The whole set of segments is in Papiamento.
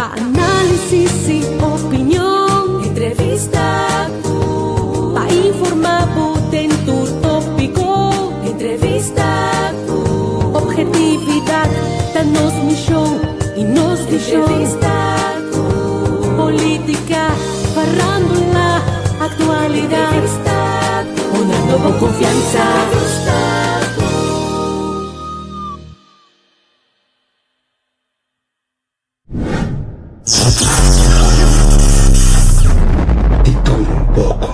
Pa análisis y opinion. Entrevista cu. Pa informa bo den tur tópico. Entrevista cu. Objetividad ta nos misión y nos visión. Entrevista cu. Política, farándula, actualidad. Entrevista cu. Honrando bo confianza. Entrevista cu. Di tur un poko.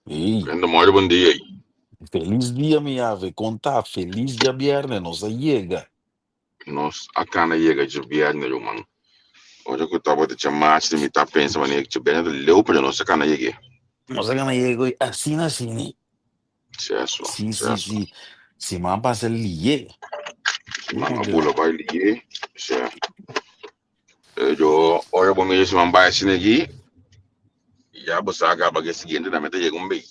Ey, Brenda Moira, bon dia. feliz dia mi ave, konta, feliz djabièrnè, nos a yega. Nos a kana yega djabièrnè, ruman. Ora ku tabata djamars di mi ta pensa manera djabièrnè ta leu, pero nos a kana yeg'é. Nos a kana yega hoy asina asina. Seso, Sí, sí, seso. sí. Siman pasa lié. Siman a Uy, bula bai lié. Sea, yo ora bo mira siman bai asina aki, ya bo sa kaba ku e siguiente tambe ta yega un bei.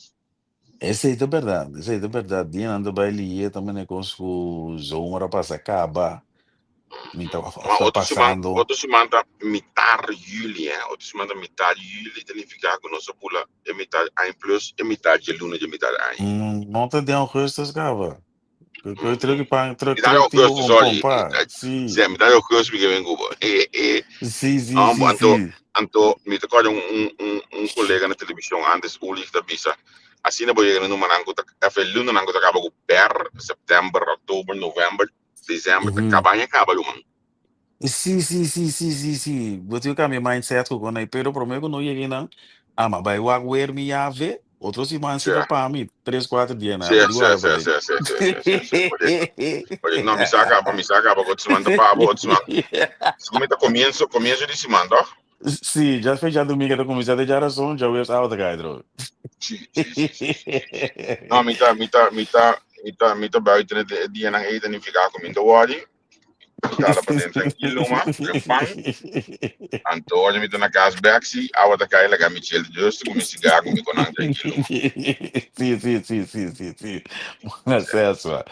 Esei ta berdad, esei ta berdad. Dianan ta bai lié ta mene kos ku zomer a pasa kaba. Mi ta of Ma ta otro siman, pasando. otro siman ta mitar juli, eh. Otro siman ta mitar juli, ta nifiká ku nos a bula e mitar aña plus e mitar dje luna dje mitar aña. No ta den augustus kaba. Ku ku truk pan truk Mitar truk tin augustus, un sorry. pompa. Sí. Sí, mitar augustus mi ke ven Cuba. Eh, eh. Sí, sí, No, sí, anto, sí. anto, mi ta kòrda un kolega na televishon antes, Ulrich ta bisa, asina bo yega na numanan ku ta, of e lunanan ku ta kaba ku ber, september, oktober, november, december, ta kaba aña kaba ruman. Sí, sí, sí, sí, sí, sí. Bo tin ku kambia mindset ku kon ei, pero promé ku no yega einan, ama bai wak weer mi yave, otro siman si ta pa mi, tres kuater dia na, Sí, mi di sí, wak sí, por ei. sí, sí, sí, sí, sí, sí, korekto. Korekto. No, mi sa kaba, mi sa kaba ku otro siman ta pa bo, otro siman. Segun mi ta komienso, komienso di siman, tòg? Sí, ya fecha domingo ta kuminsá te djarason, djaweps awa ta kai atrobe. Sí, sí, sí, sí, sí, sí, sí. No, mi ta, mi ta, mi ta, mi ta, mi ta buiten het e dianan ei ta nifiká ku mi ta wòri. Mi ta hala paden trankil numa, den pan. Anto ora mi ta na kas bek si, awa ta kai laga mi chel rustig ku mi sigar ku mi konan trankil numa. Sí, sí, sí, sí, sí, sí. Buen acceso.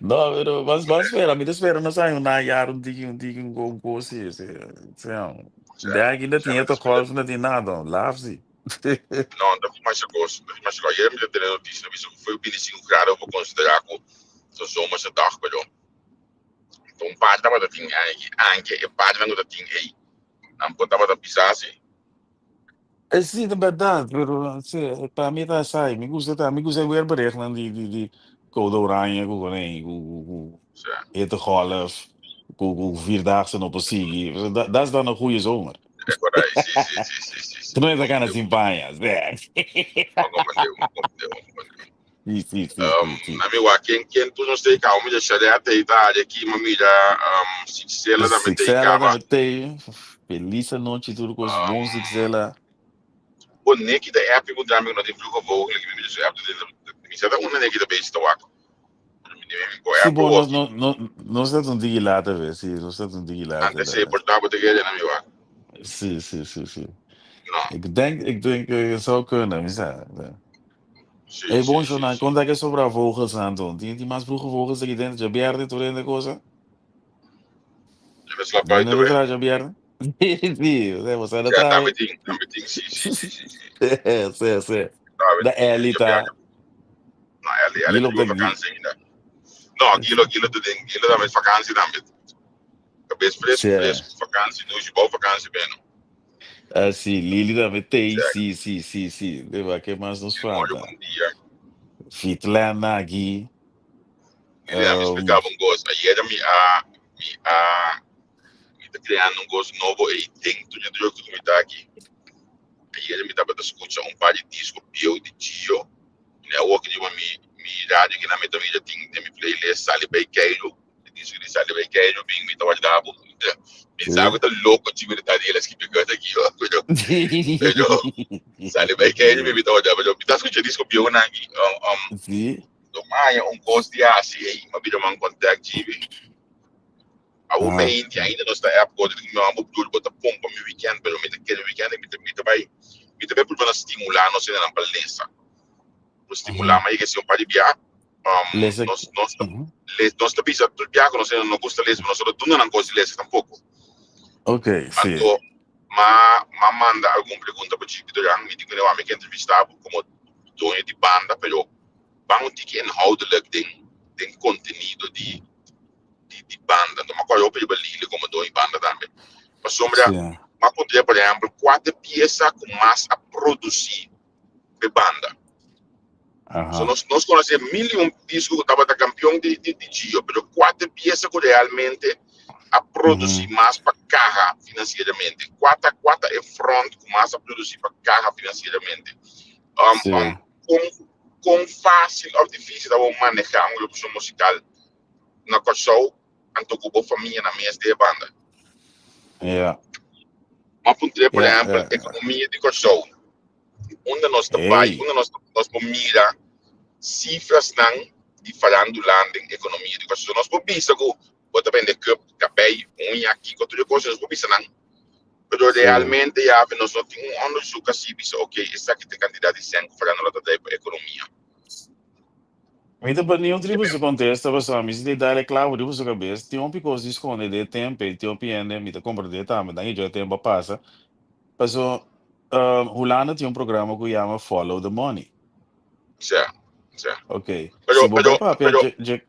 No, pero vas, vas spera, mi ta spera nos aña un jaar un tiki, un tiki, un un cos, sí, sí, sí. De aquí no tiene to golf, no tiene nada, laf sí. No, no tin masha kos, no tin masha kos. Ayer mi ta tene noticia, mi bisa ku foi 25 grado por konsiderá ku ta zomerse dag, pero ta un par tabata tin anke, anke e parnan ku ta tin ei, nan por tabata pisá si. Sí, ta berdad, pero sí, pa mi ta asai. Mi gusta ta, mi gusta e weerberichtnan di di di code oranje ku konei, ku ku ku Sa. hittegolf, ku ku vierdaagse no por sigui. Dat dat is dan een goede zomer. E korai, sí, sí, sí, sí, sí, sí. Tu no ta kana sin paña. Ma komprendé, ma komprendé, ma komprendé. Sí, sí, sí, sí, sí. Na mi wak ken ken tur nos tei kaba mi ta Shadia tei ta área aki ma mira Sixela tambe tei Sixela kaba. tambe tei. Feliz anochi tur kos bon Sixela. Bo neki ta app ku drami ku no tin vluga vogel ki mi mira su app ta mi sa ta unda neki ta bezig ta wak. Mi mi ko Sí app bo nos woki. no no nos ta un tiki lata ve sí nos ta un tiki lata Antes e por ta bo te kere na mi wak. Sí sí sí sí. No. Ik denk ik denk het zou kunnen mi sa. Sí, Hey, sí, bon sí, Shonan, sí. konta ke sobra vogels anto. Tin tin mas vroege vogels aki dentro djabièrnè tur hende kosa? Yo no sla Ni buiten no ta we. traha djabièrnè? Sí, o sea, bo sa ta Ja, traha. tambe tin, tambe tin, sí, sí, sí, sí, sí. Sí, sí. Tambe Da tin, Ellie ta. djabièrnè. No, Ellie, Ellie Gilo ta riba ta vakantie ainda. No, Gilo, Gilo ta den, Gilo tambe vakantie tambe. Kabes fresco, Sí. fresco, vakantie, douche, bou vakantie beno. Ah, sí, Lili tambe tei, Sí, sí, sí, sí, sí. Deba, ke mas nos Morio, falta? bon dia. Fitlan aki. Lili, mi explicaba un cos. Ayer mi a, mi a, mi ta creando un cos nobo ei den tur e drukte cu mi ta aki. Ayer mi tabata scucha un par di disco bieu di Gio. Mi a wak riba mi, mi radio ki na mi ta mira tin den mi playlist Sali Bay Keiru. E disco di Sali Bay Keiru bin mi ta warda bo. Mi sa ku ta loko chi mi ta di el a skibi kos aki yo. Pero pero Sali Bay Keiru bin mi ta warda bo. Mi ta skucha disco bieunan aki. No maya un kos di hasi ei, mi a bira man contact GB. Awo meinti ainda nos ta app kote di mi amo bedoel bo ta pompa mi weekend pero mi ta kere weekend mi ta mi ta bai mi ta bai purba na stimula nos hendenan pa lesa. Por stimula ma yega si un par di bia um, Lesa. nos nos ta les nos ta bisa tur bia ku nos hende no gusta lesa pero nos no ta duna nan kos di lesa tampoko. Ok, sí. Anto ma ma manda algun pregunta pa Chipi Duran mi di ku mi ke entrevista bo komo doño di banda pero ban un tiki inhoudelijk den den kontenido di di di banda. Anto m'acorda hopi riba Lili como doño di banda tambe. Pasobra m'a puntra por ehempel cua ta e pieza cu mas a produci p'e banda. So nos nos conoce mil y un disco cu tabata campeon di di di Gio, pero cua ta e pieza cu realmente a produci mas pa caha financieramente? Cua ta cua ta e front cu mas a produci pa caha financieramente? Um, um, con con facil of dificil ta bo maneha un agrupacion musical na Kòrsou anto ku bo famia na mes di e banda. M'a puntr'é, por ehèmpel, ekonomia di Kòrsou, unda nos ta bai, unda nos nos por mira sifrasnan di farandulan den ekonomia di Kòrsou. Nos por bisa ku bo ta bende kùp, kabei, uña, kiko, tur e kos, nos por bisa nan. Pero realmente ya nos no tin un onderzoek así bisa, ok, esaki ta e kantidat di sèn ku farándula ta trae pa ekonomia. Mi ta pa niun tribu su kontesta pasobra mi si ta dal e klavo riba su kabes. Tin hopi kos di skonde den e tempu ei, tin hopi hende, mi ta komprendé tambe, nan e tempu a pasa. Paso Hulanda tin un programa ku yama Follow the Money. Sè, sè. Ok, Pero, si bo bai pero, papia pero, dje, dje,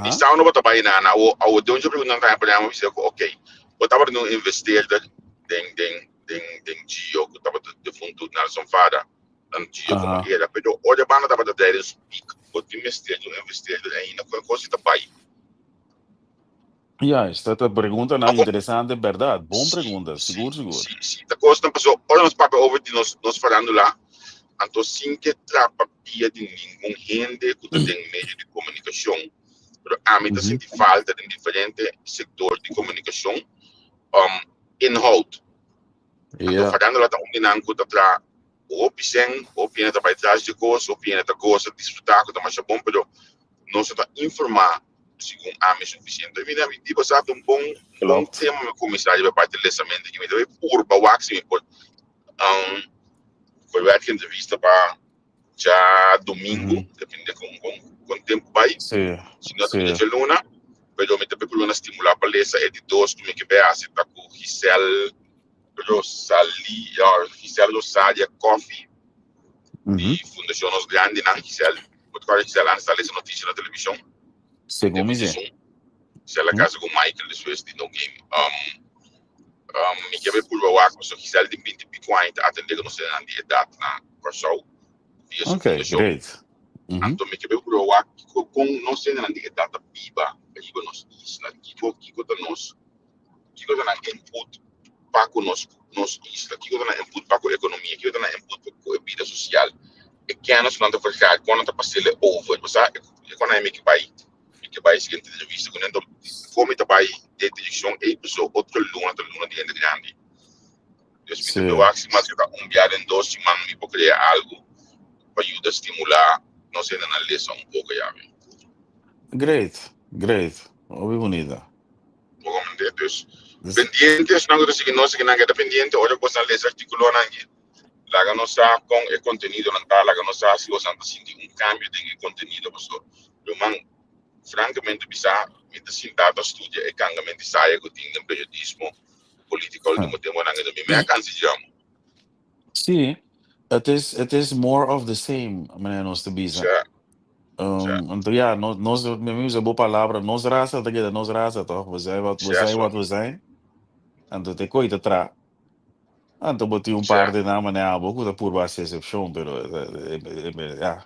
mi aha. sa no bo ta bai na, na awo, awo den un pregunta nan ta haña, mi bisa ku ok, bo tabata un investeerder den, den, den, den Gio ku tabata defuntu Nelson Fada. nan dia como era, pero ora banda tabata tijdens piek, bo tin mester di un investeerder ainda, con e cos ta bay. Juist, dat ta preguntanan Ako, interesante, berdad. Bon si, pregunta, si, sigur, sigur. si, si, ta cosnan paso ora nos papia over di nos nos farandula, anto sin ke trapa pia di ningun hende cu ta den medio di comunicacion, pero ami ta sinti falta den diferente sector di comunicacion, um, inhoud. Anto farándula ta un di nan ku ta traha hopi sèn, hopi hende ta bai tras dje kos, hopi hende ta gosa, disfrutá ku ta masha bon, pero nos no ta informá segun ami sufisiente. Mi mi di bo sa ta un bon bon tema mi kuminsá riba e parti lesamentu aki. Mi ta bai purba wak si mi por verwerk entrevista pa djadumingu, depende kon kon kon tempu bai. Si no ta bini djaluna, pero mi ta p'e luna stimulá pa lesa e di dos ku mi ke bai hasi ta ku Giselle Rosalia, Giselle Rosaria Coffie di Fundashon Nos Grandinan. Giselle, bo ta kòrda Giselle antes ta lesa notisia na televishon? Segun mi si. Giselle a kasa ku Michael despues di No Game. Mi ke bai purba wak pasobra Giselle tin binti piku aña ta atendé ku nos hendenan di edat na Kòrsou via su fundashon. Anto mi ke bai purba wak kiko kon nos hendenan di edat ta biba riba nos isla, kiko kiko ta nos kiko ta nan input pa ku nos nos isla, kiko ta nan input pa ku ekonomia, kiko ta nan input pa ku e bida sosial, e kennis ku nan ta vergaar, kon nan ta pas'el over, bo sa e kon mi ke bai. Mi ke bai siguiente entrevista ku nan for mi ta bai den direkshon ei paso otro luna ta luna di hende grandi. Dus mi ta wak si mas ta un bia den dos siman mi por krea algu pa yuda stimulá nos hendenan lesa un poko yabi. Great, great. Hopi bunita. Bo komprendé? Dus pendiente esnan ku ta sigui nos nan keda pendiente ora ku boso lesa artíkulonan aki. Laga nos sa kon e kontenidonan ta, laga nos sa si boso ta sinti un kambio den e kontenido pasobra ruman frankamente bisa mi ta sinta ta studia e kangamento di saya ku tin den periodismo polítiko ultimo temponan i mi a kansa dje amo. Sí, het is, het is more of the same, manera nos ta bisa. Sha, sha. Anto ya, nos, nos, mi a usa bo palabra, nos rasa ta keda nos rasa toch? We zijn wat we Sha zijn so. wat we zijn. Anto te koi ta tra. Anto bo tin un par di nan manera abo ku ta purba hasi esepshon, pero ya.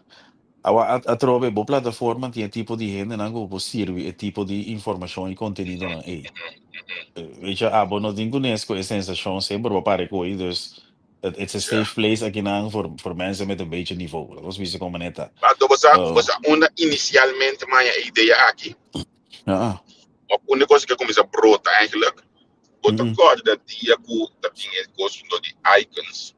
Awa atrobe bo plataforma tin e tipo di hendenan ku por sirbi e tipo di informashon i kontenidonan ei. Weet je, abo no tin kunes ku e sensashon semper bo pare ku ei, dus It's a safe place akinan voor mensen met een beetje niveau. Laat ons bisa kon maneta. Anto bo sa, bo sa unda inicialmente maya e idea aki? Of unda kos ku kuminsá brota eigenlijk? Bo ta kòrda dia ku ta tin e kos rondó di Icons?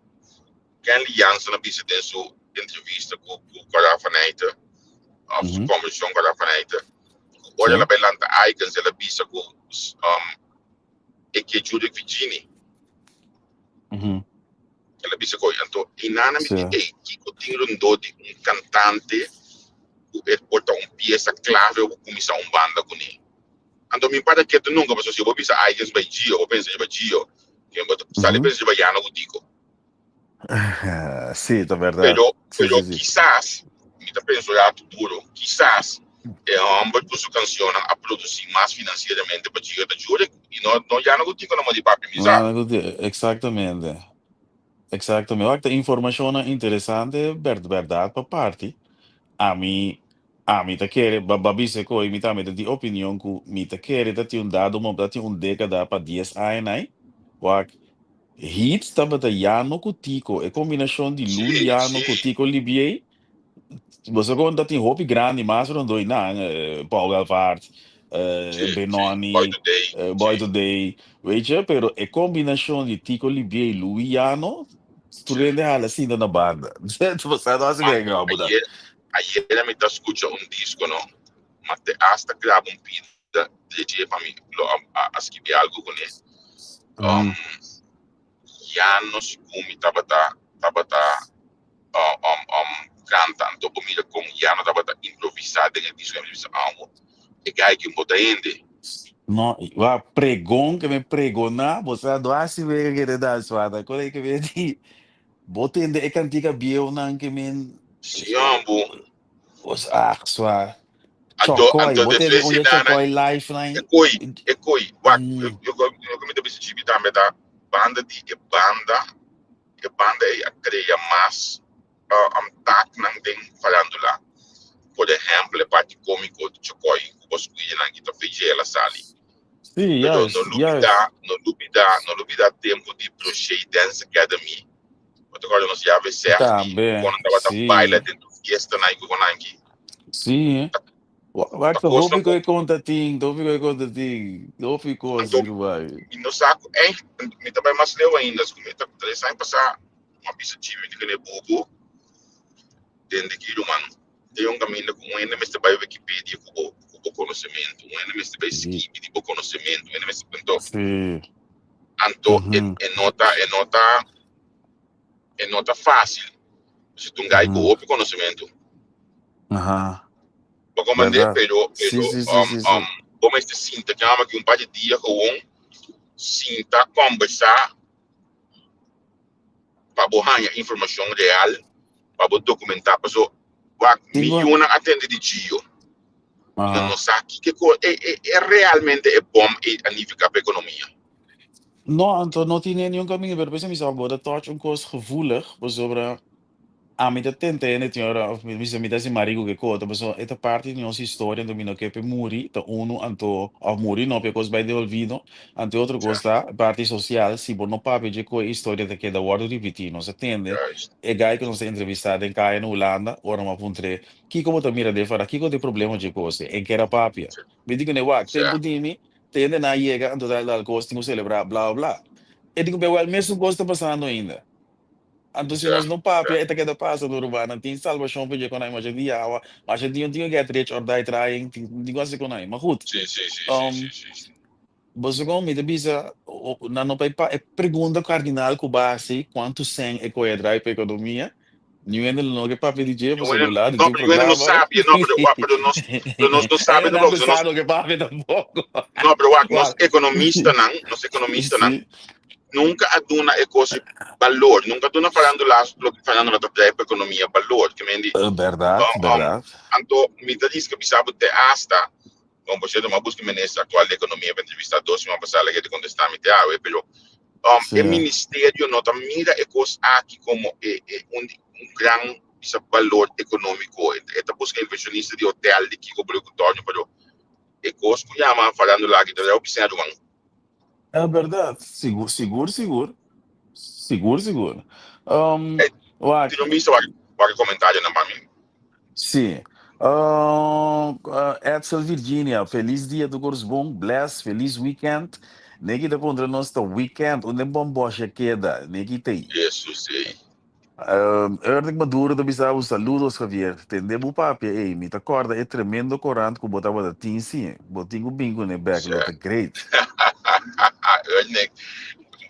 Kenley Jansen a bisa den su entrevista ku ku Cora van Eijten, of su kombersashon Cora van Eijten, ku ora el a bai lanta Icons el a bisa ku e ke Judith Virginie. El a bisa koe, anto inana mi di, ey, kiko tin rondó di un kantante ku e por ta un piesa klave pa kuminsá un banda kuné? Anto mi para ketu nunka, pasobra si bo bisa Icons bai Gio, bo pensa riba Gio, ken bo ta sali pensa riba Yano ku Tico. Sí, ta bèrdat. Pero, pero kisas, mi ta pensa un ratu duro, kisas e hòmber ku su kansionnan a produsí mas finansieramente pa Gio ta Jurek i no, no Yano ku Tico no di papia mi sa. Yano ku Tico, eksaktamente. Eksaktamente. Wak, ta informashonnan interesante, bèrdat pa parti. Ami, ami ta kere, ba, ba bisa koe, mi tambe ta di opinion ku mi ta kere ta tin un dado momento, ta tin un dékada pa dies aña nai, wak, Hits tabata Yano ku Tico, e kombinashon di Lu Yano ku Tico Libiey, boso kon ta tin hopi grandi mas rondó i nan, Paul Welvaart, Benoni, Boy Today, weet je, pero e kombinashon di Tico Libiey, Lu Yano, tur hende hala sinta na banda. Bo sa no hasi bien gròp da. Ayer mi ta skucha un disko no, ma te asta graba un pida dje pa mi lo a skibi algu kuné. Ya no sigun mi tabata tabata kanta anto bo mira kon Yano tabata improvisá den e disko mi bisa amo e guy ki un bota hende. No, wa pregon ke me pregoná, bo sa no hasi wega ke te da swata. Kore ke me di, bo tende e kantika bieunan ke men. Sí, hombo. Os ah, swa. Anto, Chokoy, anto bo tende despues un di nana, chokoy live e nai. koi, e koi, wak, yo yo mi ta bisa chibi tambe ta banda di e banda ei a krea mas taknan den farándula. Por ehèmpel e parti kómiko di Chokoy ku bo skuidinan ki ta fechi el a sali. Sí, Pero no juist, lubidá, juist. no lubidá, no lubidá tempu di Brochet Dance Academy. Bo ta kòrda nos Yave Sègdi Tambe, ku nan tabata baila sí. den tur fiestanan i ku konanki. Sí. Ta Wak ta ta kosnan hopi ku ku e konta tin, ta hopi ku e konta tin, hopi kos anto rubai. mi no sa ku ègt mi ta bai mas leu ainda ku mi ta 3 aña pasá mi a bisa Jimmy di kende bubu tende ki ruman den un kaminda ku un hende mester bai Wikipedia ku bo ku bo konosementu, un hende mester bai skibi di bo konosementu, un hende mester anto anto e e no ta e no ta e no ta fásil si ta un guy ku hopi konosementu. Bo komprendé? Pero pero bo mester sinta kama ki un par di dia gewoon sinta kombersá pa bo haña informashon real, pa bo dokumentá. Paso wak mi yunan a tende di Gio, nan no sa kiko e e e realmente e bòm ei a nifiká pa ekonomia. No, anto no tin niun kaminda, pero p'esei mi sa bo ta touch un kos gevoelig, pasobra ami ta tenta hende tin ora, of mi bisa mi ta hasi mariku ke kota, pasobra e ta parti di nos historia, anto mi no ke p'e muri, ta unu, anto, of muri no, p'e kos bai den olvido, anto e otro kos ta parti sosial, si bo no papia dje ku e historia ta keda wòrdu ripití. Nos a tende e guy ku nos a entrevistá den kaya na Hulanda, ora mi a puntr'é, Kiko bo ta mira den fara? Kiko ta e problema dje kos ei? E ker a papia. Mi di kuné, Wak, tempu di mi, te hende nan a yega, anto tal tal kos tin ku selebrá, bla bla bla. E di ku mi, Wèl, mesun kos ta pasando ainda. Anto si nos no papia e ta keda pasa no rumannan tin salbashon pa dje konai masha di awa masha di un tin get rich or die trying tin tin ku hasi konai ma goed boso kon mi ta bisa nan no pa e pregunta kardinal ku bo a hasi kuantu sèn e koe a drai pa ekonomia niun hende lo no ke papia di dje pasobra lo lado No tin pero niun hende no programa sabi no pero wak pero nos pero nos no sabi e nan tampoco ku nos sa no ke papia tampoco no pero wak nos ekonomistanan nos ekonomistanan Nunca a duna e cos balor, nunca a duna farándula loke farándula ta trae pa economia balor. Ke men di, Berdad, berdad. Anto mi ta riska bisa bo te hasta, bon por cierto mi a busca e minister actual di economia pa entrevista dos siman pasa la ke ta contesta mi te awe, pero e ministerio no ta mira e cos aki como e e un un gran bisa balor economico, e ta busca inversionista di hotel di kico bolo cu torno, pero e cos cu yama farándula aki ta hopi seña ruman. E berdad, sigur, sigur, sigur. Sigur, sigur. Um, Eh, wak, tira un bista wak, wak e comentarionan pa mi. Sí. Edsel Virginia, felis dia tu kors bon, bless, felis weekend. Neki ta puntra nos ta weekend, unda e bomboshe a keda? Neki t'ei. Jesus ei. Ernick Maduro ta bisa bo saludos Javier, tende bo papia ei, mi ta corda e tremendo corant cu bo tabata tin si, bo tin cu bin cune bek, lo ta great. Ernick,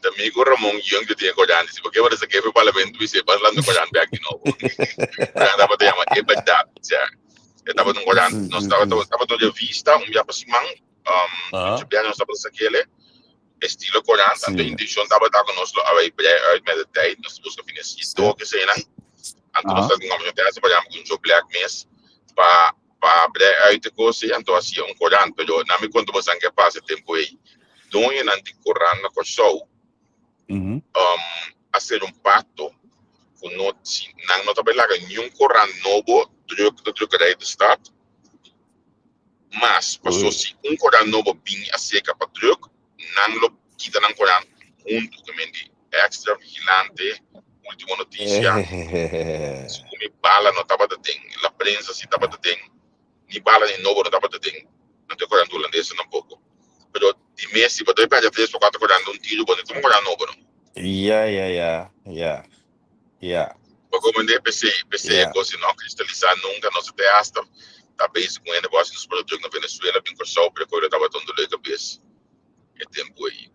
ta mi cu Ramon Young ta tin e corant si, porque ora sa kefe parlamento bis'e bas lanta corant bek di nobo. Corant tabata yama E Berdad, sea, e tabata un corant, nos tabata tabata un revista un bia pa siman, dje bia nos tabata sakele. Estilo corant, anto intencion tabata cu nos lo a bay brei uit met de tijd, nos ta busca financiador kesenan, anto nos ta tin un opcion te haci por ehempel cu un Joe Black mes pa pa brei uit e cos ey, anto hacia un corant, pero na mi conta bosan ke pasa e tempo ey, doñonan di corant na Corsou a hacer un pacto cu no si nan no ta bay laga niun corant nobo druk de drukkerij de stad, Mas, paso si un koran nobo bini aserka pa druk, nan lo kita nan koran huntu ku men di Extra, Vigilante, Ultimo Noticia. Si ku mi bala no tabata den, La Prensa si tabata den, ni bala ni nobo no tabata den, no ta e koran hulandesa tampoko. Pero di mes si bo ta pèrdè tres pa kuater koran di un tiro, bo no tuma koran nobo no. Ya, ya, ya, ya, ya. Bo comprende? P'esei, p'esei e cos no a cristalisá nunca. Nos a te hasta ta bezig cu hende bo haci nos producto na Venezuela, bin Corsou, pero cu tabata un dolor de cabeza e tempo ei.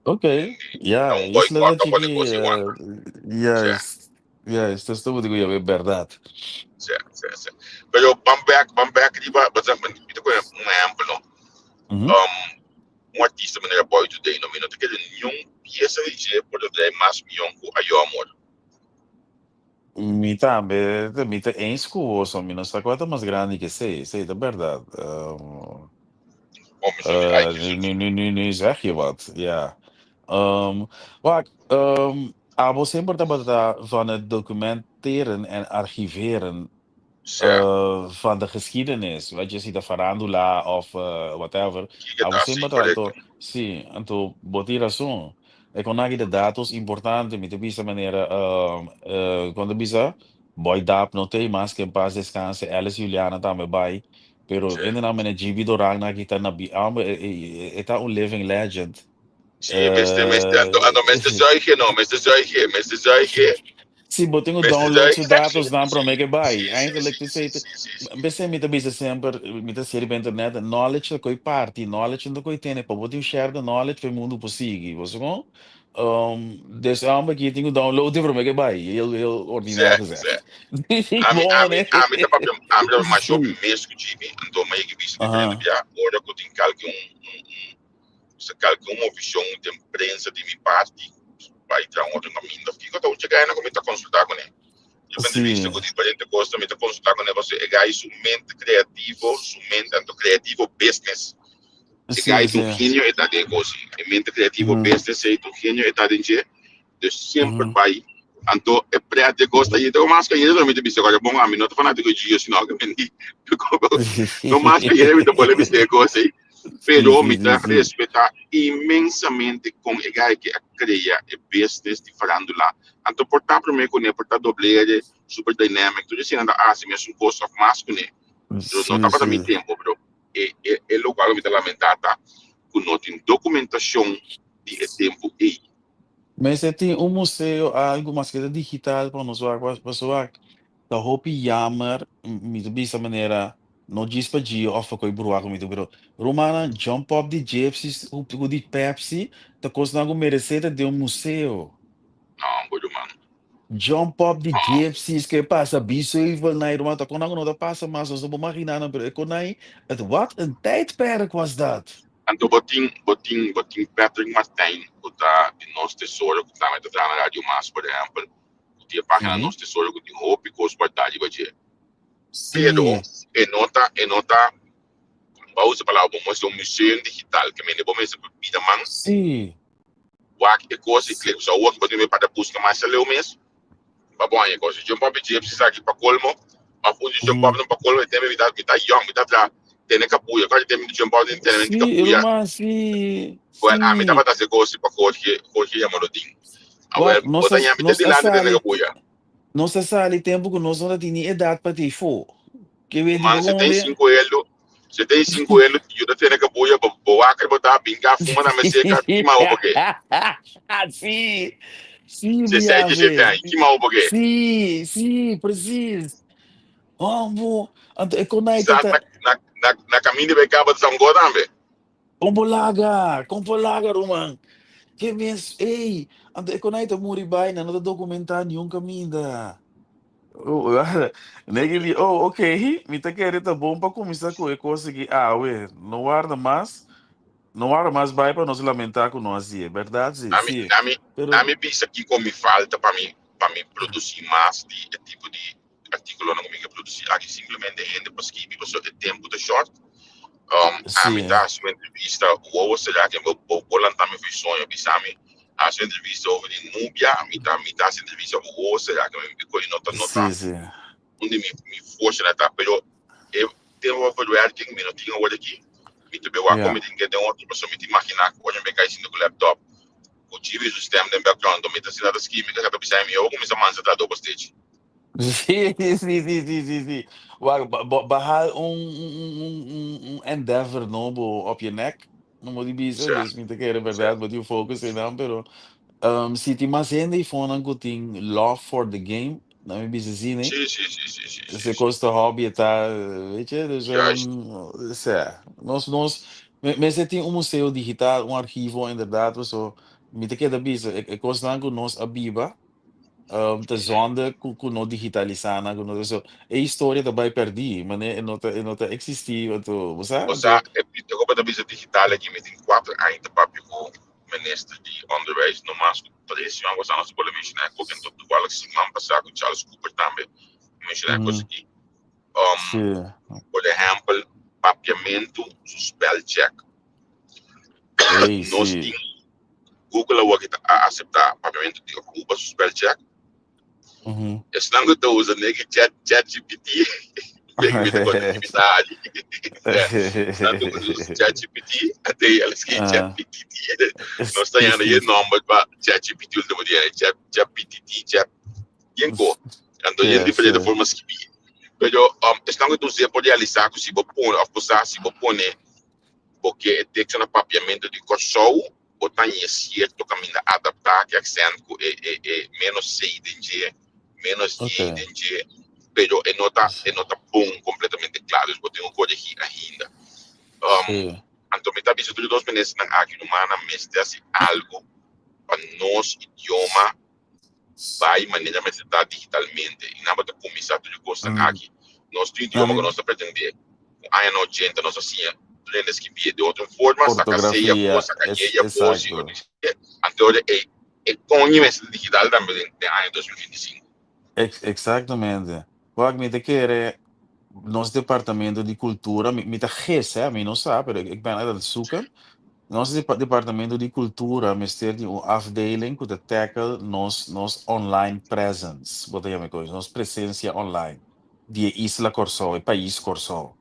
Ok, Ta ya, un isla boycott ta pa pone chiki, cos ei wanta. Juist, juist, dus ta bo digo ya, berdad. Sí, sí, sí. Pero ban back, ban back riba, bo sa, mi ta pone un ehempel, no? Un artista manera Boy Today no mi no ta kere niun pieza di dje por ta trae mas mion ku Ayo Amor. Mi tambe mi ta eens ku bo so mi no sa kua ta mas grandi ke esei, esei ta bèrdat. Oh, mi so di ai ki su. Nu nu nu nu zeg je wat, ja. Wak, abo semper tabata van het documenteren en archiveren Van de geschiedenis, weet je, si ta farándula of whatever. Kiko Abo ta semper si, ta anto, korekto. si, anto bo tin rason. E kon aki ta datos importante, mi ta bisa manera, kon ta bisa, Boy Dap no t'ei mas, ke en paz descanse, Alice Juliana tambe bai, pero hendenan manera GB Doran aki ta na bi, hombre, e ta un living legend. Sí, mester, mester, anto, anto mester zuige no, mester zuige, mester zuige. Sí, bo tin ku Mester download zuige. su datos nan promé ke bai. Eigenlijk Sí, te sei, sí, sí, sí. Bese mi ta bisa semper, mi ta seri pa internet, knowledge ta koi parti, knowledge no ta koi tene, pa bo tin share the knowledge pa e mundu por sigui. Bo sa kon? Dus e homber aki tin ku download e promé ke bai, heel, heel ordinair Sí, gezegd. sí. Ami, Bon, ami, né? ami ta papia, ami ta papia masha hopi Sí. mes ku Jimmy, anto mi a yega bisa diferente bia, ora ku tin kalke un, un, un Sa kalke un movishon den prensa di mi parti bai tra un otro kaminda of kiko ta un chegana ku mi ta konsultá kuné. Yo pa entrevista ku diferente kos mi ta konsultá kuné pasobra e gai su mente kreativo, su mente anto kreativo business. E gai ta un genio e ta den e kos ei. E mente kreativo business ei ta un genio e ta den dje. Dus semper bai. Anto e pret di e kos ta yita ku mas kayente mi ta bisa kòrda bon ami no ta fanátiko di Gio sino ke mi no mas kayente mi ta pone bisa e kos ei. Pero mi ta respetá inmensamente kon e guy ke a krea e business di farándula. Anto por ta promé kuné, por ta doblere, super dynamic, tur esei nan ta hasi mesun kos òf mas kuné. Pero no tabata mi tempu, pero e e e lokual ku mi ta lamentá ta ku no tin dokumentashon di e tempu ei. Mester tin un museo algu maske ta digital pa nos wak pasobra wak ta hopi jammer mi ta bisa manera no djis pa Gio of pa koe bruha ku mi ta pero rumannan jump up di Gypsies ku di Pepsi ta kosnan ku merese ta den un museo. No bo ruman. Jump up di Gypsies ke pasa B-Seuvel nai ruman ta konan ku no ta pasa mas nos no por magina nan pero e konai het wat een tijdperk was dat. Anto bo tin bo tin bo tin Patrick Martijn ku ta di Nos Tesoro ku tambe ta traha na Radio Mas por ehèmpel ku tin e página Nos Tesoro ku tin hopi kos guardá riba dje. Pero e no ta e no ta bo a usa e palabra bo mester un museum digital ke mende bo mester bida man wak e kos i klik. So awor bo tin pa ta buska mas aleu mes pa bo haña e kos. Jump up di gypsies aki pa kolmo òf un di jump up no pa kolmo e tempu mi ta mi ta yòn mi ta tra tene kapuya kòrda e tempu mi jump up den tene Sí, kapuya ruman, sí, Bueno, ami sí. tabata hasi kos pa Jorge, Jorge Yamolodin. Awel, Wak, bo nos ta a, ñami te nos a dilanti tene sali, kabuya. nos a sali tempu ku nos no ta tin ni edat pa te fo. Ke wenti Man, bo kombe? 75 elu, 75 elu, yu ta tene kabuya, bo, bo wakker bo ta binka fuma na meseka, kima bo ke? Sí, sí, 67 mi aña, kima bo ke? Sí, sí, precies. Hombo, anto e konai Kisas ta na, na, na, na kaminda bai kaba ta sango tambe. Kompo laga, kompo laga, ruman. Ke mes, ey, anto e konai ta muri bai, nan no ta dokumentá niun kaminda. Oh, negi di, oh, ok, mi ta kere ta bon pa kuminsá ku e kos aki awe. No warda mas, no warda mas bai pa nos lamentá ku no hasié, bèrdat? Sí, Ami, sí. ami, Pero, ami bisa kiko mi falta pa mi produsí mas di e tipo di artíkulonan ku mi ke produsí aki, simplemente hende pa skibi, pasobra e tempu ta short. Ami ta hasi un entrevista, wowo será ke bo, bo, bo lanta mi for soño, bisa mi hasi un entrevista over di Nubia, mi ta hasi entrevista over wowo será ke mi ko no ta no ta un di mi forsa na ta, pero e tempu pa verwerking mi no tin awor aki. Mi ta be wak mi tin ke den otro, pasobra mi ta imaginá ku ora mi kai sinta ku laptop ku chibi su stem den background, mi ta sinta ta skibi, mi ta bisa mi, yo kuminsá mansa ta do stage. Sí. Wak, behaal un endeavor nobo op je nek. No moet je bisa, dus mi ta kere bèrdat, bo tin focus einan, pero si tin mas hende eifonan ku tin love for the game, dan mi bisa sí, ne? Sí, sí, sí, sí, sí, sí, Se sí. kosta hobby ta, weet je, dus sea, nos mester tin un museo digital, un archivo inderdaad, so mi ta keda bisa, e kosnan ku nos a biba, ta zonde ku no digitalisá nan, ku no so, e historia ta bai pèrdí, manera e no ta eksistí, anto, bo sa, O sea, anto, e ko pa bisa digital aki, mi tin 4 aña ta papia ku minister di onderwijs, no mas ku 3 aña pasá nos por menshoná ku anto toevallig siman pasá ku Charles Cooper tambe menshoná kos aki. Por ehèmpel, papiamentu su spell check. Nos tin Google awor ta aseptá papiamentu di Aruba su spell check. Esnan ku ta usa negi chat GPT, mi ta konta ki mi ta hasi. Esnan ku ta usa chat GPT, ate el ski chat PTT. Nos ta yanda e nòmber pa chat GPT último dia, chat chat PTT, chat yenko. Anto yen diferente forma skibi. Pero esnan ku ta usa por realisá ku si bo pone òf bo si bo pone porque e teksto na papiamentu di Kòrsou, bo ta sierto kaminda adaptá ku accent ku e menos C den dje, menos Y den dje, pero e no ta bon kompletamente kla, dus bo tin ku koregí ainda. Anto mi ta bisa tur dos ministernan aki no mana mester hasi algu pa nos idioma bai manera mester ta digitalmente. I nan ta kuminsá tur kosnan aki. Nos tin idioma ku nos ta pretendé. Aña 80 nos a siña aprende skirbi di otro forma, saka C Ortografia, afó, saka Y afó, si Anto e koño mester digital tambe den aña 2025. Exactamente. Wak, mi ta kere nos departamento di kultura, mi ta guess, hè, mi no sa, pero ik ben aan het zoeken. Nos departamento di kultura mester di un afdeling ku ta tackle nos online presence, bo ta yama kos, nos presensia online di e isla Kòrsou, e pais Kòrsou.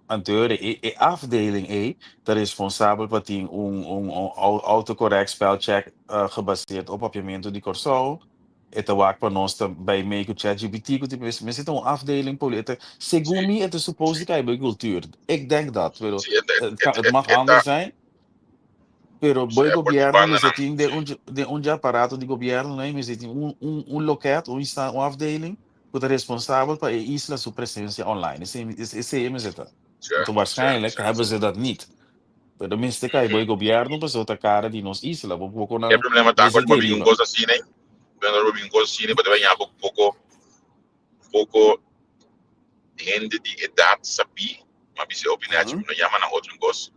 Anto e afdeling ei ta responsabel pa tin un autocorrect spellcheck gebaseerd op papiamentu di Kòrsou. E ta wak pa nos ta bij mee ku ChatGPT ku tipo mester un afdeling poli. E segun mi het is supposed te bij cultuur. Ik denk dat, pero het mag anders zijn. Pero boi gobièrnu mester tin den un aparato di gobièrnu, nee, mester tin un loket, un afdeling ku ta responsabel pa e isla su presensia online. Esei mester ta. Anto waarschijnlijk hebben ze dat niet. Pero mester kai boi gobièrnu pasobra ta kara di nos isla. Bo poko E nan problema ta mester ku di un riba. kos asina, ne? Pero un kos asina, pa ya poko poko hende di edat sabi, ma bisa opinia, no yama na otro kos.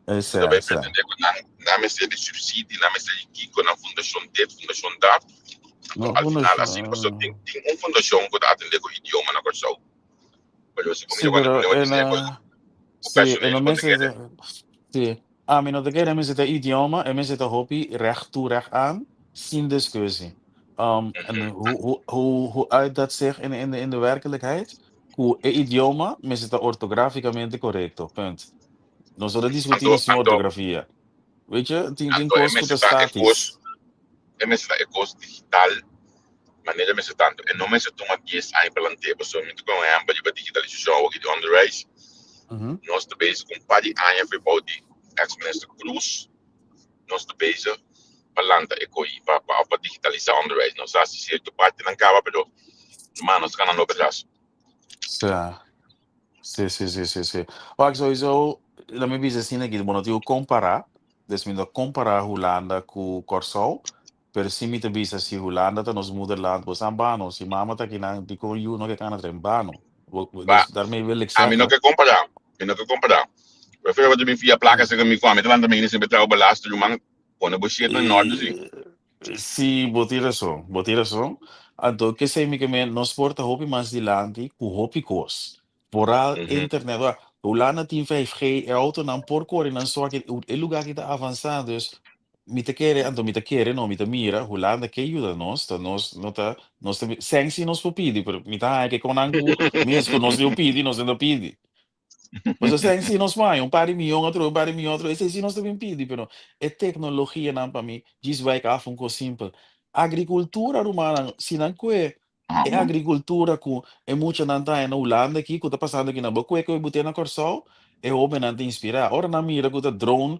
Tambe pretendé ku nan mester di subsidio, nan mester di kiko na fundashon dit, fundashon dat. No, Al final, fundashon. asina, pasobra tin un fundashon ku ta atendé ku idioma na Kòrsou. Pero si Sí, pero en sí, e no mester sí. Ah, mi no ta kere mester ta idioma, e mester ta hopi recht toe, recht aan, sin discussie. En hoe uit dat zich in de werkelijkheid? Ku e idioma mester ta ortograficamente correcto, punt. Nos no ta discutiendo sin Anto, ortografia. Weet je, tin anto, kos ku ta mester ta e kos, statisch. E mester ta e kos digital manera mester tantu. E no mester tuma dies aña pa lant'é pasobra mi ta pone un ehèmpel riba digitalisashon awor di onderwijs. Nos ta bezig ku un par di aña for bou di eks minister Croes nos ta bezig pa lanta e koi pa pa pa digitalisá onderwijs. Nos a hasi sierto partinan kaba pero ruman nos ta ganando hopi atras. Sa. Sí, sí, sí, sí, sí. Wak, sowieso, laat me bisa asina aki, bo no tin ku kompará, dus mi no kompará Hulanda ku Kòrsou, pero si mi ta bisa si Hulanda ta nos moederland, bo sa bano, si mama ta akinan, dikon yu no ke kana tren bano? Bo, bo, Ba, dus daarmee wil ik ami no zeggen, ke kompará, mi no ke kompará. Prefiero bo ta bin fia plaka serka mi ku ami ta lanta mi hende semper traha belasting ruman, pone bo shit na nòrte si. Sí, bo tin rason, bo tin rason. Anto, kesei mi ke men, nos por ta hopi mas dilanti ku hopi kos. Vooral internet. Wak, Hulanda tin 5G, e autonan por kore nan so aki, e lugar aki ta avansá, dus mi ta kere, anto mi ta kere no, mi ta mira, Hulanda ke yuda nos, ta nos no ta, nos ta, sèn si nos por pidi, pero mi ta haña ke konan ku mes ku nos diu pidi, nos no ta pidi. Pasobra sèn si nos haña un par di mion atrobe, un par di mion atrobe, esei si nos ta bin pidi, pero e teknologianan pa mi djis wijk af un kos simpel. Agrikultura rumannan, si nan kue e agrikultura ku e muchanan ta haña na Hulanda aki, ku ta pasando aki na bo kue ku e but'é na Kòrsou, e hóbennan ta inspirá. Ora nan mira ku ta drone,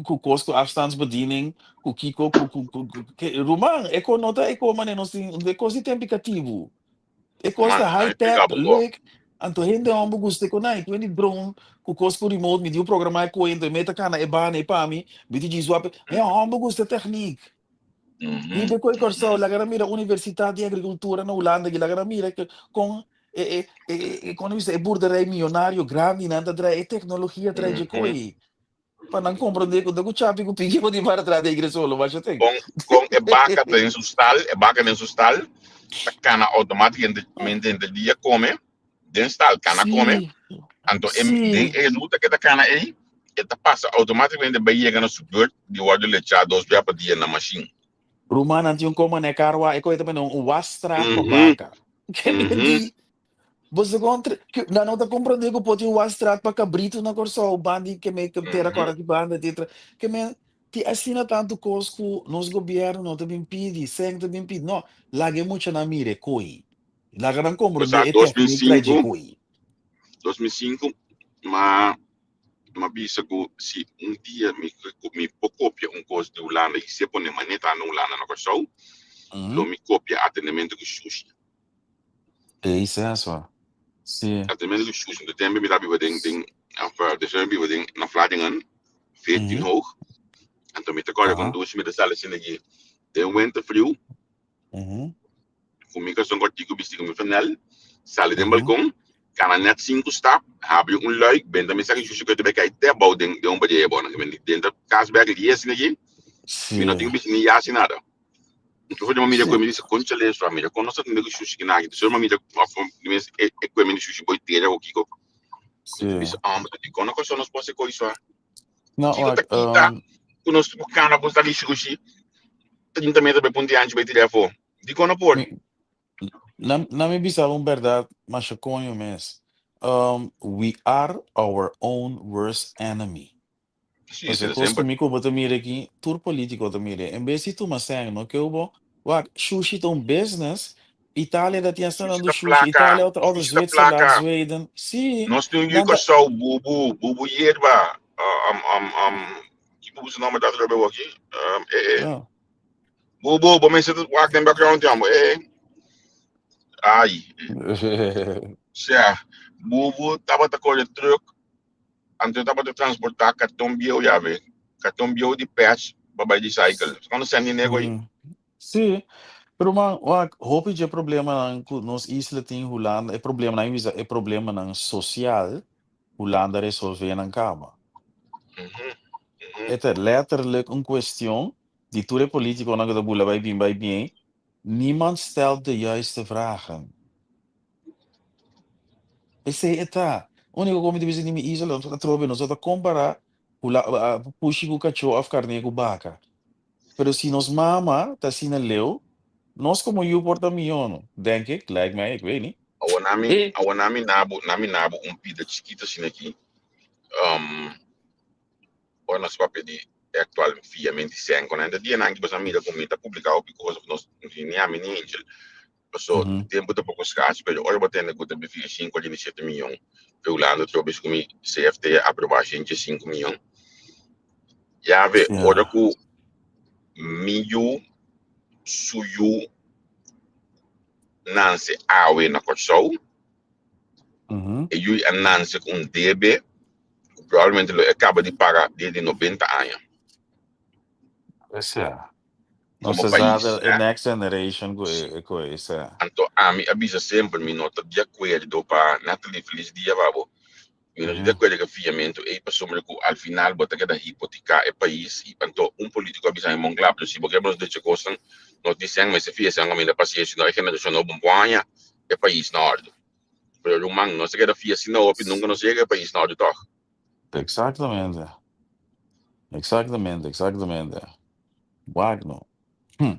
ku kos ku afstandsbediening, ku kiko, ku ku ku ruman, e kos no ta e kos manera nos tin, e kos di tempu katibu. E kos Man, ta a high tech, explica bo ko. leuk. Anto hende homber gusta e konai. Ku di drone, ku kos ku remote, mi di programá e kuento, e meta kana e bana e pa mi, mi di djis wap. Hende homber gusta techniek. Hibe koe Kòrsou, laga nan mira Universitat di Agrikultura na Hulanda aki, laga nan mira ke kon e e e e kon nan bisa e boerderij miyonario grandinan ta drai e teknologia trai dje koe. Pa nan komprondé ku ta ku chapi ku piki bo tin para tras di igre solo, basha ten. Kon kon e baka ta den su stal, e baka den su stal ta kana outomátikamente henter dia kome den stal, kana kome. Anto e den e ruta ke ta kana ei, e ta pasa outomátikamente bai yega na su beurt di wòrdu lechá dos bia pa dia na mashin. Rumannan tin un koma na e karwa, e koe ta pone un wasstraat pa baka. Ke di Boso kontra, nan no ta komprondé ku por tin wasstraat pa kabritu na Kòrsou, banda di ke me tera kòrda ki banda etcetera. Ke men tin asina tantu kos ku nos gobièrnu no ta bin pidi, sèn ta bin pidi. No, laga e muchanan mira e koi. Laga nan Bo komprondé sa e dos mil teknik trai dje sinku, koi. 2005, m'a m'a bisa ku si un dia mi mi por kopia un kos di Hulanda i se pone manera ta na Hulanda na Kòrsou, lo mi kopia atendementu ku shushi. Ei seswa. Sí. Atendementu ku shushi. Anto tempu mi ta biba den den of despues mi biba den na Vlaardingen, 14 hoog. Anto mi ta kòrda kon dushi mi ta sali asina aki den winter friu. Ku mi karson kòrtiku bisti ku mi flanèl, sali den balkon, kana nèt sinku stap, habri un luik, benta mi saki shushi ku e ta bai kai te abou den den un badia abou. Nan ke denter kas bèk lies asina aki, mi no tin ku bisti ni yas ni nada. Enton for mi mira ku mi di konchale so a mira kon nos ta tende ku shushi ki naki. Despues mi mira of mi mes e e kue mi di shushi boi tera o kiko. Mi ta bisa oh ma dikon na Kòrsou nos por hasi koi so a. No, Kiko ta wak, kita ku nos por kana por saki shushi 30 meter bai punti anchi bai tira afó? Dikon no por? Mi, na, na mi bisa un berdad masha koño mes. We are our own worst enemy. Sí, Pasobra esei ta kos ku semper. mi ku bo ta mira aki, tur polítiko ta mira. En bes di tuma sèn, no ke bo, wak, shushi ta un business. Italia ta tin hasta Shushi nan ta shushi. plaka, Italia otro, otro shushi ta Zwitserland, plaka. Zweden. Sí, Nos tin un yu nan ta Kòrsou, Bubu, Bubu Yerba. Ki Bubu su nòmber ta atrobe awor aki? Eh, eh. Ja. Bubu, bo mester ta wak den background ya, eh. Ai. Sea, Bubu tabata kore truck, anto e tabata transportá karton bieu yabe, karton bieu di pèch pa bai recycle. Kono sèn di nego ei? Sí, pero man, wak, hopi dje problemanan ku nos isla tin Hulanda, e problemanan, mi bisa e problemanan sosial, Hulanda resolvé nan kaba. E ta letterlijk un cuestion di tur e politiconan cu ta bula bay bin bay bien, niemand stelt de juiste vragen. Esey e ta. Unico cu mi ta bisa di mi isla, atrobe nos no ta compara hula pushi cu cacho of carne cu baca. Pero si nos mama ta asina leu, nos como yu por ta mihó no? Denk ik, lijkt mij, ik weet niet. Awor nami, awor nami nabo, nami nabo un pida chikito asina aki. Ora nos papia di e aktual fiamento di sèn ku nan ta dianan ki boso a mira ku mi ta publiká hopi kos nos ni ami ni Angel paso tempu ta poko skars pero ora bo tende ku ta bifia 57 miyon pe Hulanda trobe ku mi CFT a aprobá 105 miyon ya ve ora ku mi yu su yu nanse awe na Kòrsou e yu a nanse ku un debe ku probablemente lo e kaba di paga dia di 90 aña. Esa. Nos Komo ta pais, sa e eh. next generation ku e ku esa. Anto ami a bisa semper mi no ta di akuerdo pa Natalie felis dia pa bo. Mi no ta di akuerdo ku e fiamentu ei pasobra ku al final bo ta keda hipoteká e pais i anto un politiko a bisa mi mon kla pero si bo ke nos decha kosnan nos di sèn mester fia sèn kaminda pasiensia no e generashon nobo bo haña e pais na òrdu. Pero ruman, nos ta keda fia asina hopi, nunka nos yega e pais na ordu tòg. Exactamente. Exactamente, exactamente. Wak no. Hm.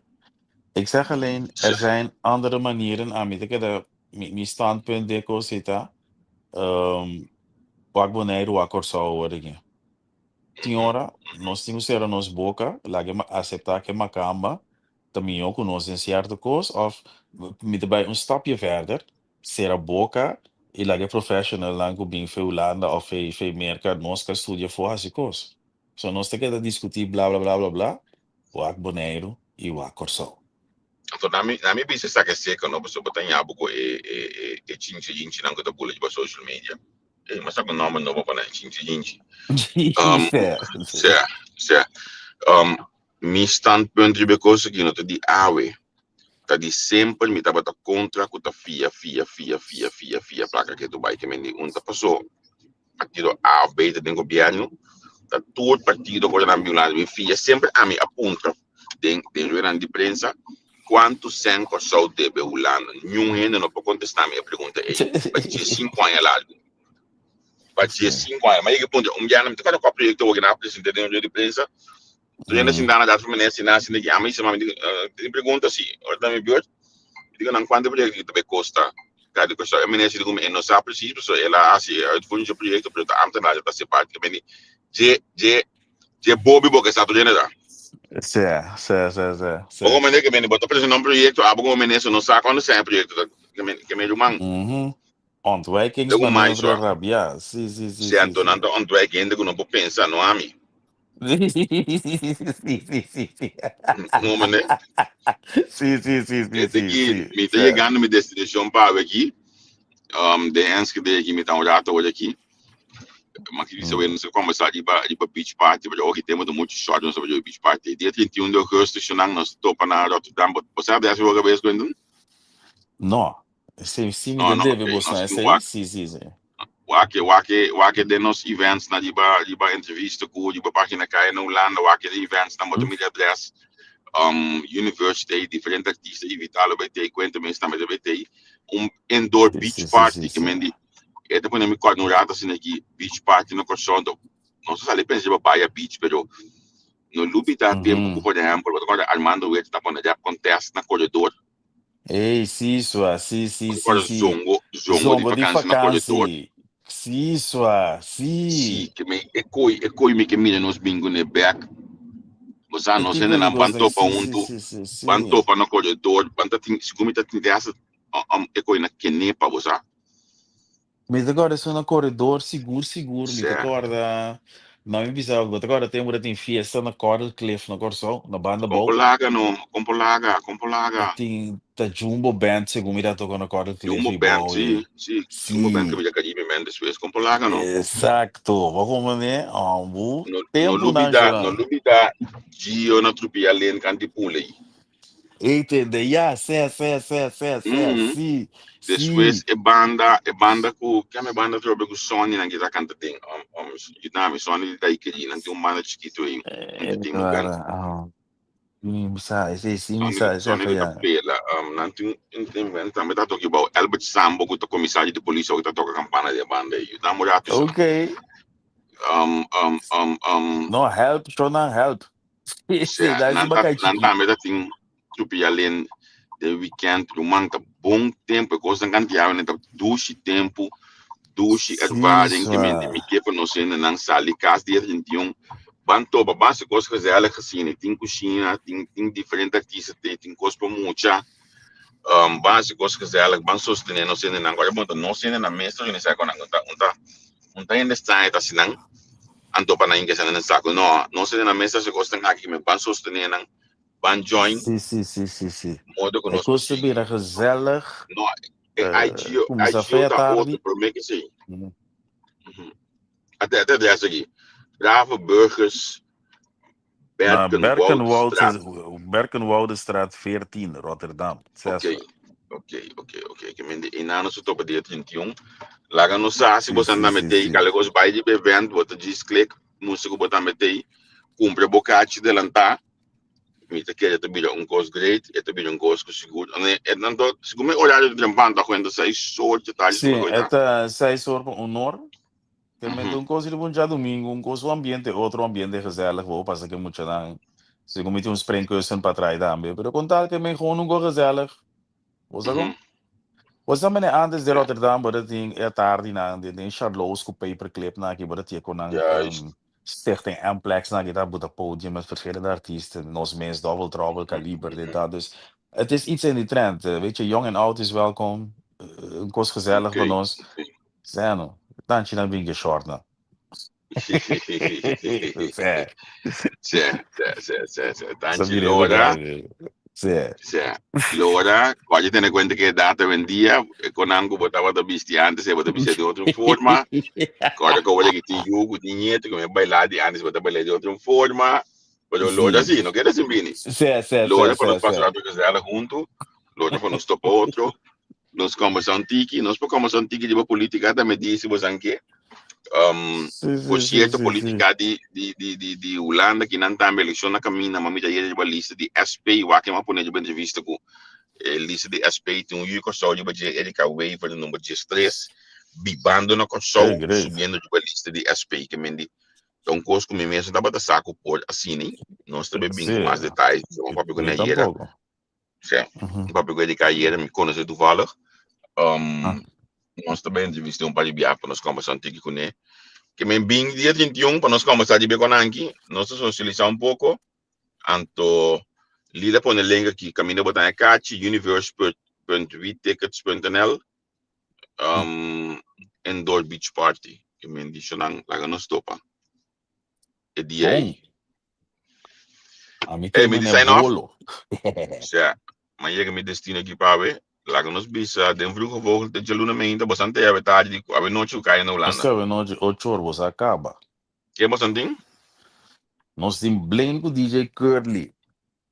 Ik zeg alleen, er zijn andere manieren. Ami ta keda, mi, mi standpunt den cosita, um, wak Boneiru, wak Kòrsou awor aki. Tin ora, nos tin ku sera nos boka, laga e aseptá ku e makamba ta mihó ku nos den sierto kos, òf mi ta bai un stapje verder, sera boka i laga e professionalnan ku bin fe Hulanda òf fe fe Merka nos ka studia afó hasi kos. So nos ta keda diskutí bla bla bla bla bla, wak Boneiru i wak Kòrsou. Anto na mi na mi bisa esaki seka no pasobra bo ta ña bo ku e e e e chinchijinchinan ku ta bula riba social media. Ey, mas sa ku nòmber nobo pa nan, chinchijinchi. Um, sea, sea. Um, Mi standpunt riba e kos aki no ta di awe, ta di semper mi tabata kontra ku ta fia, fia, fia, fia, fia, fia plaka ke tu bai ke men di un ta paso partido A of B ta den gobièrnu, ta tur partido ku ta nan biulando bin fia, semper ami a puntra den den ruedanan di prensa kuantu sèn Kòrsou debe Hulanda, niun hende no por kontestá mi e pregunta ei pa 15 aña largu. Pa 15 aña. Ma yega e punto, un biaha mi ta kòrda kua proyekto awor ku nan a presentá den un rueda di prensa, Tur hende sinta na dat for meneer sina asina ki ami mi di tin pregunta si ora ta mi beurt mi digo nan kuantu proyekto ki ta bai kosta kada di e meneer si di ku e no sa precies pasobra el a hasi e uitvoering di e proyekto pero ta ambtenaar ta hasi parti ke bini dje dje dje bobi bo ke sa tur hende ta. Sí, sí, sí, sí, sí. Bo komo ke bini bo ta presenta un proyekto abo komo meneer so no sa kuantu sèn e proyekto ta ke mi ruman. Ontwijkingsmanoeuvre rabia sí sí sí Sí sí anto sí. nan ta ontwijk hende ku no por pensa no ami. Sí, sí, sí, sí, sí. No, meneer. Sí, sí, sí, sí, Este sí, aquí, sí, mi ta sí. llegando mi destinación pa awe aquí. De Enschede aquí, mi ta un rato hoy aquí. Maar ik bisa, we nos conversar riba, riba beach party, pero hoy tempo ta mucho short, nos sabe beach party. Dia 31 de augustus, shonang, nos topa na Rotterdam. Bo sabe dessa outra vez, Quentin? No, sí, sí, mi No, ta no, debe ok, bos nos na tin esei. wak. Sí, sí, sí. Wak wak wak den nos events na riba riba entrevista ku riba página kaya na Hulanda wak de events na bo ta mira adres University diferente artista invitá lo bai tei kuenta mes tambe ta bai tei un indoor beach party ke men di e ta pone mi kòrda un rato asina aki beach party na Kòrsou anto nos a sali pensa riba Baya Beach pero no lubida tempu ku por ehèmpel bo ta kòrda Armando Huerta ta pone rap contest na koredor. Ey, sí, sua, sí, sí, Bo ta sí, kòrda sí. zongo zongo di Zongo di vakansi na koredor. vakansi. Sí, sua, Sí, sí. ke me e koi e koi mi ke mira nos bin kuné bèk. Bo sa E nos tipo di hendenan ban kosnan, topa sí, sí, huntu, sí, sí, ban sí. topa na koredor, ban ta tin, sigur mi ta tin desa e koi na Kenepa, bo sa. Mi ta kòrda esun na koredor sigur sigur mi ta Sè. kòrda no mi bisa bo ta kòrda tempu ta tin fiesta na Coral Cliff na Kòrsou na banda Kon bou por laga no, kon por laga, kon por ta laga. tin ta Jumbo Band segun mi ta toka na Coral Cliff Jumbo i Band bou si, i si, Jumbo Band si Kabida Caribe man despues kon por laga no. exacto bo komprende ambu No no tempunan lubida, no shona. lubida Gio na Trupia Lane kanti pula ei. Ey tende, ya, sè, sè, sè, sè, sè, sí, Despues sí. e banda, e banda ku, ken e banda atrobe ku Sonny nan kita kanta den, yuda mi, Sonny di Daiquiri, nan tin un banda chikitu ei, entertainment band. Para, ah, mi sa, esei sí mi Sonny, sa, esei Sonny di faya. Capela, nan tin un entertainment band tambe ta toki bou Albert Sambo ku ta komisario di polis ku ta toka kampana di e banda ei, yuda mi un ratu shona. Ok. No, help, shona, help. Sí, Sea, dai nan su ta, bakai nan chiki. tambe ta tin trupia len den weekend, ruman ta bon tempu, e kosnan kantiawe nan ta dushi tempu, dushi Sí, ervaring, ke men di swa. mi ke pa nos hende nan sali kas dia 31, Ban topa, ban hasi kos gezellig asina. Tin kushina, tin tin diferente artista te, tin kos pa mucha. Ban hasi kos gezellig, ban sostené nos hendenan. Ora bo ta nos hendenan mes ta organisá ku nan, un ta un ta un ta hende straño ta hasi nan, anto pa nan ingresá nan saku. No, nos hendenan mes ta hasi kosnan aki, men ban sostené nan, ban join. Sí, sí, sí, sí, sí. Modo ku E nos por kos ta sigui. bira gezellig. No, e IGO, Kuminsá IGO feia ta tardi. otro, promé ke esei. Ate ate adres aki. Brave Burgers Na Berkenwoudstraat. Berkenwoudestraat 14, Rotterdam. Ok, Cesar. ok, ok, ok. Ke men di inano su topa dia 31. Laga nos sa si Sí, bo sí, anda sí, metei, sí. kale kos bai di event, bo ta djis klik, mustra ku bo ta metei, kumpra bo kachi delantá. Mi ta kere ta bira un kos great, e ta bira un kos ku sigur. Ane, e nan to, sigur mi horario di trempan ta kuenta 6 or te tardi, Sí, su e ta 6 or pa 1 or. Te mete un kos riba un djadumingu, un kos un ambiente, otro ambiente gezellig, bo pasa ke muchanan, segun mi tin un springkussen pa trai tambe, pero con tal ke men gewoon un kos gezellig, bo sa kon? Bo sa mene antes den Rotterdam bo ta tin e atardinan den den Charlois ku Paperclip nan aki bo ta tin ku nan Stichting Amplex nan aki ta buta podium met verschillende artiesten, nos mes, Double Trouble, Kaliber, dit dat, dus het is iets in die trend, weet je, jong en oud is welkom, un kos gezellig pa nos. Zeno, tanchi nan bin ke short nan. Sè, Sè. sè, sè, sè, sè. Sa Tanchi bira e Lora. grande. Sè. Sè. Lora, cuando tene cuenta que data vendia, con ango botaba ta bisti antes, e bota bisti de otra forma. Corda que ahora que tin yu, tin nieto, que me bailar de antes, bota bailar de otra forma. Pero Lora sí, no queda sin bini. Sè, sè, Lora sè, para sè, nos pasar sè. rato gezellig junto. Lora para nos topa otro. Nos conversa un tiki, nos por conversa un tiki riba politica tambe di si bosan ke. Sí, Por sí, sí, cierto, sí, sí. politica di Hulanda ki nan tambe eleccion na camina, ma mi ta yera riba lista di SP, wak ma pone riba entrevista ku e lista di SP tin un yu Kòrsou riba dje, Erika Wever, number 13, bibando na Hey, Kòrsou, great. subiendo riba lista di SP, ke men di ta un kos ku mi mes no tabata sa ku por asina, nos ta bin Sí, ku mas detaye, mi papia ku mi ne ayera. tampoco. Sí, un papia ku Erika ayera, mi konosé toevallig. Nos ta entrevist'é un par di biaha pa nos kòmbersá un tiki kuné. Ke men bin dia 31 pa nos kòmbersá riba e konanki, nos ta sosialisá un poko. Anto Lila pone link aki, kaminda bo ta haña kachi, universe.wetickets.nl, Indoor Beach Party. Ke men di shonan laga nos topa e dia ei. Bon. Ami Hey, te mi di mane sign off. bolo. Sea, ma yega mi destino aki pa awe. Laga nos bisa den Vroege Vogel te djaluna meinta, bosan te awe tardi di awe nochi ku kaya na Nos Hulanda. te awe nochi ocho or boso a kaba. Ke bosan tin? Nos tin Blaine ku DJ Curly.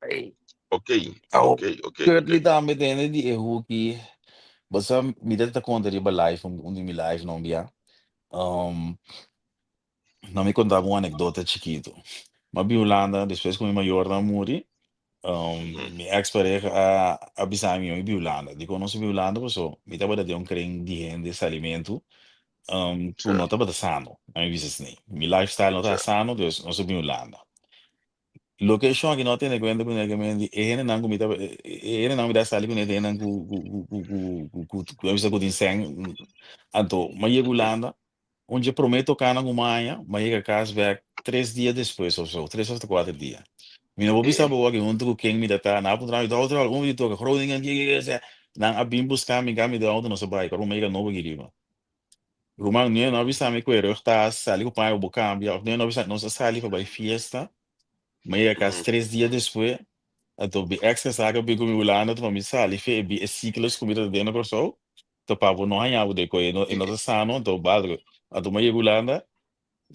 Hey. Ok, Au, ok, ok, Curly ok. tambe tende di e hoekie. Bosa mi ta konta riba live, un di mi live non bia. No mi konta bo un anekdota chikitu. Mi a bin Hulanda despues ku mi mayornan a muri, mi eks pareha a a bisa mi, mi bin Hulanda. Dikon nos a bin Hulanda? Paso mi tabata den un kren di hende salimentu ku no tabata sano, a mi bisa asina. Mi lifestyle no tabata sano, dus nos a bin Hulanda. Loke e shon aki no a tene kuenta kuné ke men di e hendenan ku mi ta e hendenan ku mi ta sali kuné ta hendenan ku ku ku ku ku ku a bisa ku tin sèn. Anto mi a yega Hulanda. Un dje promé toká nan ku maña, m'a yega kas bèk tres dia despues of so, tres òf kuater dia. Mi no por bisa bo aki huntu ku ken mi ta ta, nan a puntra mi, Douwe Trouwel, unda di toka? Groningen, ki, ki, ki, esei. Nan a bin buska mi, mi den outo nos a bai, kòrda mi yega nobo aki riba. Ruman, niun no a bisa mi ku e rug tas, sali ku paña pa bo kambia, òf niun no a bisa, nos a sali pa bai fiesta, m'a yega kas tres dia despues, anto mi èks kasá a bin ku mi Hulanda, pa mi sali fe e bi e siklos ku mi ta den na Kòrsou, Ta pa bo no haña bo de koe e no ta sano anto bal anto mi a yega Hulanda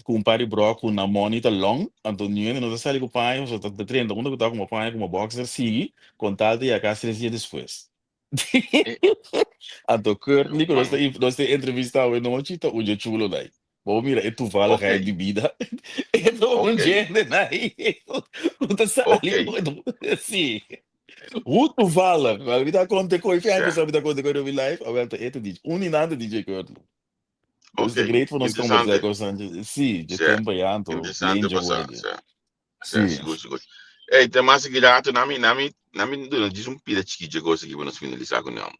ku un par di brò ku nan money ta long anto niun hende no ta sali ku paña pasobra ta 30 unda ku ta kuma paña kuma boxer sigui kon tal ta yega kas tres dia despues anto Curtly ku nos ta nos ta entrevista awe nochi ta un dje chulo dai bo mira e toevalligheid di bida e ta un djende nai ku ta sali si. Hoe toevallig. Wel, mi ta konte koe, fian ku sa mi ta konte koe mi life. Awel ta ete DJ. Un di nan ta DJ Curtlo. Dus ta great for nos conversar con Sanchez. Sí, de tempo ya anto. Interesante Danger pasa. word. Sí. Sí, sigur, sigur. Hey, te mas ki rato nami nami nami duna djis un pida chiki dje cosa ki nos finalisa ku nan.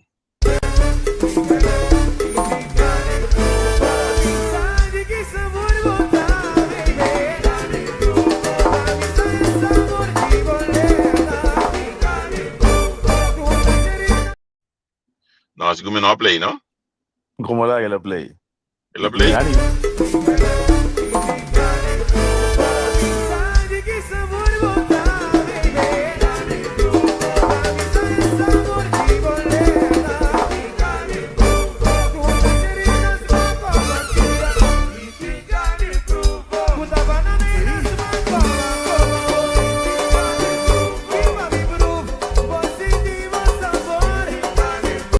ku mi no a play, no? Komo la el a play? El a play. Yani.